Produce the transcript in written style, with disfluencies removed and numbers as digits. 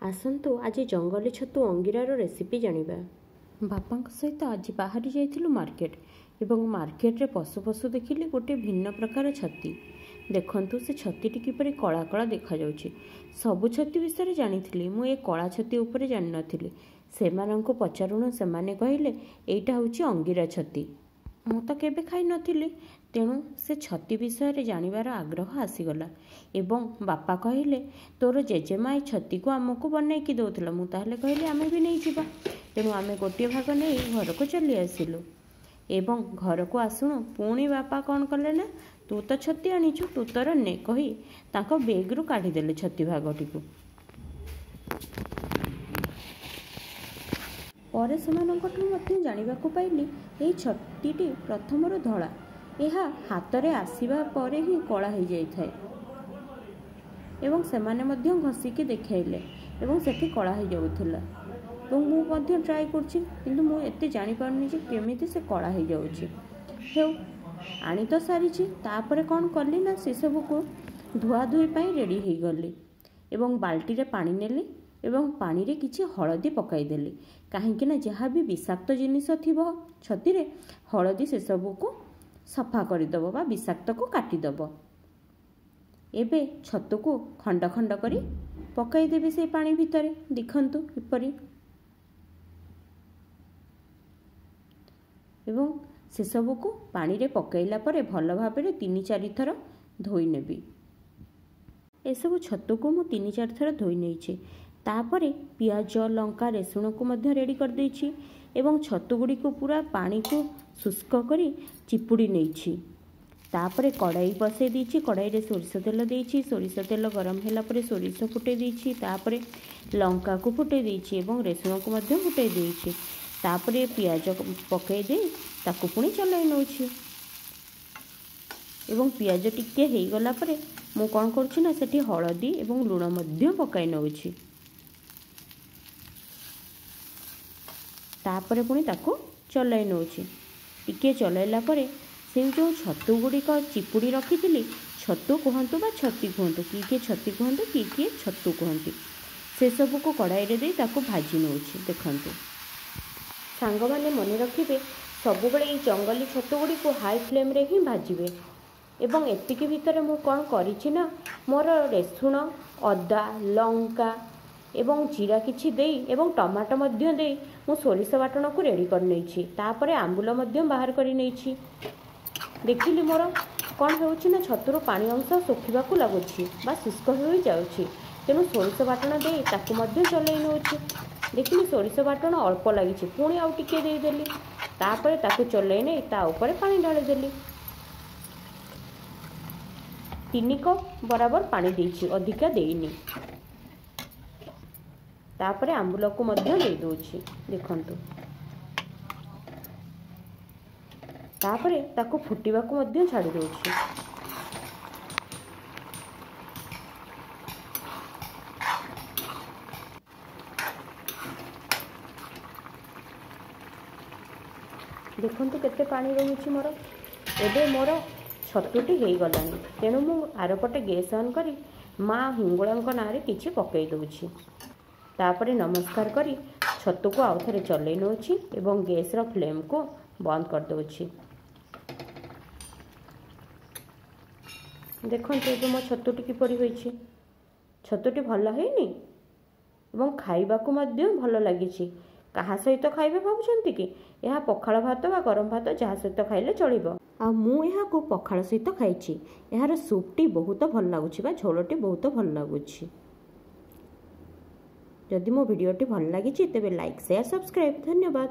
ଆସନ୍ତୁ ଆଜି ଜଙ୍ଗଲୀ ଛତୁ ଅଙ୍ଗିରାର ରେସିପି ଜାଣିବା। ବାପାଙ୍କ ସହିତ ଆଜି ବାହାରି ଯାଇଥିଲୁ ମାର୍କେଟ ଏବଂ ମାର୍କେଟରେ ପଶୁ ପଶୁ ଦେଖିଲି ଗୋଟେ ଭିନ୍ନ ପ୍ରକାର ଛତି। ଦେଖନ୍ତୁ ସେ ଛତିଟି କିପରି କଳା କଳା ଦେଖାଯାଉଛି। ସବୁ ଛତି ବିଷୟରେ ଜାଣିଥିଲି, ମୁଁ ଏ କଳା ଛତି ଉପରେ ଜାଣିନଥିଲି। ସେମାନଙ୍କୁ ପଚାରୁଣୁ ସେମାନେ କହିଲେ ଏଇଟା ହେଉଛି ଅଙ୍ଗିରା ଛତି। ମୁଁ ତ କେବେ ଖାଇନଥିଲି, ତେଣୁ ସେ ଛତି ବିଷୟରେ ଜାଣିବାର ଆଗ୍ରହ ଆସିଗଲା। ଏବଂ ବାପା କହିଲେ ତୋର ଜେଜେମା ଏ ଛତିକୁ ଆମକୁ ବନେଇକି ଦେଉଥିଲା। ମୁଁ ତାହେଲେ କହିଲି ଆମେ ବି ନେଇଯିବା। ତେଣୁ ଆମେ ଗୋଟିଏ ଭାଗ ନେଇ ଘରକୁ ଚାଲି ଆସିଲୁ। ଏବଂ ଘରକୁ ଆସୁଣୁ ପୁଣି ବାପା କ'ଣ କଲେ ନା, ତୁ ତ ଛତି ଆଣିଛୁ, ତୁ ତୋର ନେ କହି ତାଙ୍କ ବେଗ୍ରୁ କାଢ଼ିଦେଲେ ଛତି ଭାଗଟିକୁ। ପରେ ସେମାନଙ୍କଠୁ ମଧ୍ୟ ଜାଣିବାକୁ ପାଇଲି ଏହି ଛତିଟି ପ୍ରଥମରୁ ଧଳା, ଏହା ହାତରେ ଆସିବା ପରେ ହିଁ କଳା ହୋଇଯାଇଥାଏ। ଏବଂ ସେମାନେ ମଧ୍ୟ ଘଷିକି ଦେଖାଇଲେ ଏବଂ ସେଠି କଳା ହେଇଯାଉଥିଲା। ଏବଂ ମୁଁ ମଧ୍ୟ ଟ୍ରାଏ କରୁଛି, କିନ୍ତୁ ମୁଁ ଏତେ ଜାଣିପାରୁନି ଯେ କେମିତି ସେ କଳା ହେଇଯାଉଛି। ହେଉ, ଆଣି ତ ସାରିଛି। ତାପରେ କ'ଣ କଲି ନା, ସେସବୁକୁ ଧୁଆଧୁଇ ପାଇଁ ରେଡ଼ି ହେଇଗଲି ଏବଂ ବାଲ୍ଟିରେ ପାଣି ନେଲି ଏବଂ ପାଣିରେ କିଛି ହଳଦୀ ପକାଇଦେଲି, କାହିଁକି ନା ଯାହା ବି ବିଷାକ୍ତ ଜିନିଷ ଥିବ ଛତିରେ, ହଳଦୀ ସେସବୁକୁ ସଫା କରିଦେବ ବା ବିଷାକ୍ତକୁ କାଟିଦେବ। ଏବେ ଛତୁକୁ ଖଣ୍ଡ ଖଣ୍ଡ କରି ପକାଇଦେବି ସେଇ ପାଣି ଭିତରେ, ଦେଖନ୍ତୁ କିପରି। ଏବଂ ସେସବୁକୁ ପାଣିରେ ପକାଇଲା ପରେ ଭଲ ଭାବରେ 3-4 ଥର ଧୋଇ ନେବି। ଏସବୁ ଛତୁକୁ ମୁଁ 3-4 ଥର ଧୋଇ ନେଇଛି। ତାପରେ ପିଆଜ, ଲଙ୍କା, ରସୁଣକୁ ମଧ୍ୟ ରେଡ଼ି କରିଦେଇଛି ଏବଂ ଛତୁ ଗୁଡ଼ିକୁ ପୁରା ପାଣିକୁ ଶୁଷ୍କ କରି ଚିପୁଡ଼ି ନେଇଛି। ତାପରେ କଡ଼ାଇ ବସାଇ ଦେଇଛି, କଡ଼ାଇରେ ସୋରିଷ ତେଲ ଦେଇଛି। ସୋରିଷ ତେଲ ଗରମ ହେଲା ପରେ ସୋରିଷ ଫୁଟାଇ ଦେଇଛି, ତାପରେ ଲଙ୍କାକୁ ଫୁଟାଇ ଦେଇଛି ଏବଂ ରସୁଣକୁ ମଧ୍ୟ ଫୁଟାଇ ଦେଇଛି। ତାପରେ ପିଆଜ ପକାଇ ଦେଇ ତାକୁ ପୁଣି ଚଲାଇ ନେଉଛି। ଏବଂ ପିଆଜ ଟିକେ ହେଇଗଲା ପରେ ମୁଁ କ'ଣ କରୁଛି ନା, ସେଠି ହଳଦୀ ଏବଂ ଲୁଣ ମଧ୍ୟ ପକାଇ ନେଉଛି। ତାପରେ ପୁଣି ତାକୁ ଚଲାଇ ନେଉଛି। ଟିକିଏ ଚଲାଇଲା ପରେ ସେଇ ଯେଉଁ ଛତୁ ଗୁଡ଼ିକ ଚିପୁଡ଼ି ରଖିଥିଲି, ଛତୁ କୁହନ୍ତୁ ବା ଛତି କୁହନ୍ତୁ, କିଏ କିଏ ଛତି କୁହନ୍ତୁ, କିଏ କିଏ ଛତୁ କୁହନ୍ତି, ସେସବୁକୁ କଡ଼ାଇରେ ଦେଇ ତାକୁ ଭାଜି ନେଉଛି। ଦେଖନ୍ତୁ ସାଙ୍ଗମାନେ, ମନେ ରଖିବେ ସବୁବେଳେ ଏଇ ଜଙ୍ଗଲୀ ଛତୁ ଗୁଡ଼ିକୁ ହାଇ ଫ୍ଲେମ୍ରେ ହିଁ ଭାଜିବେ। ଏବଂ ଏତିକି ଭିତରେ ମୁଁ କ'ଣ କରିଛି ନା, ମୋର ରସୁଣ, ଅଦା, ଲଙ୍କା ଏବଂ ଜିରା କିଛି ଦେଇ ଏବଂ ଟମାଟୋ ମଧ୍ୟ ଦେଇ ମୁଁ ସୋରିଷ ବାଟଣକୁ ରେଡ଼ି କରିନେଇଛି। ତାପରେ ଆମ୍ବୁଲ ମଧ୍ୟ ବାହାର କରି ନେଇଛି। ଦେଖିଲି ମୋର କ'ଣ ହେଉଛି ନା, ଛତୁରୁ ପାଣି ଅଂଶ ଶୁଖିବାକୁ ଲାଗୁଛି ବା ଶୁଷ୍କ ହୋଇଯାଉଛି। ତେଣୁ ସୋରିଷ ବାଟଣ ଦେଇ ତାକୁ ମଧ୍ୟ ଚଲାଇ ନେଉଛି। ଦେଖିଲି ସୋରିଷ ବାଟଣ ଅଳ୍ପ ଲାଗିଛି, ପୁଣି ଆଉ ଟିକିଏ ଦେଇଦେଲି। ତାପରେ ତାକୁ ଚଲାଇ ନେଇ ତା ଉପରେ ପାଣି ଢାଳିଦେଲି। 3 କପ୍ ବରାବର ପାଣି ଦେଇଛି, ଅଧିକା ଦେଇନି। ତାପରେ ଆମ୍ବୁଲକୁ ମଧ୍ୟ ଦେଇଦେଉଛି, ଦେଖନ୍ତୁ। ତାପରେ ତାକୁ ଫୁଟିବାକୁ ମଧ୍ୟ ଛାଡ଼ି ଦେଉଛି। ଦେଖନ୍ତୁ କେତେ ପାଣି ରହୁଛି ମୋର। ଏବେ ମୋର ଛତୁଟି ହେଇଗଲାଣି, ତେଣୁ ମୁଁ ଆରପଟେ ଗ୍ୟାସ୍ ଅନ୍ କରି ମା ହିଙ୍ଗୁଳାଙ୍କ ନାଁରେ କିଛି ପକାଇ ଦେଉଛି। ତାପରେ ନମସ୍କାର କରି ଛତୁକୁ ଆଉ ଥରେ ଚଲେଇ ନେଉଛି ଏବଂ ଗ୍ୟାସ୍ର ଫ୍ଲେମ୍କୁ ବନ୍ଦ କରିଦେଉଛି। ଦେଖନ୍ତୁ ଏବେ ମୋ ଛତୁଟି କିପରି ହୋଇଛି। ଛତୁଟି ଭଲ ହେଇନି ଏବଂ ଖାଇବାକୁ ମଧ୍ୟ ଭଲ ଲାଗିଛି। କାହା ସହିତ ଖାଇବେ ଭାବୁଛନ୍ତି କି? ଏହା ପଖାଳ ଭାତ ବା ଗରମ ଭାତ ଯାହା ସହିତ ଖାଇଲେ ଚଳିବ। ଆଉ ମୁଁ ଏହାକୁ ପଖାଳ ସହିତ ଖାଇଛି। ଏହାର ସୁପ୍ଟି ବହୁତ ଭଲ ଲାଗୁଛି ବା ଝୋଳଟି ବହୁତ ଭଲ ଲାଗୁଛି। ଯଦି ମୋ ଭିଡ଼ିଓଟି ଭଲ ଲାଗିଛି ତେବେ ଲାଇକ୍, ସେୟାର, ସବସ୍କ୍ରାଇବ୍। ଧନ୍ୟବାଦ।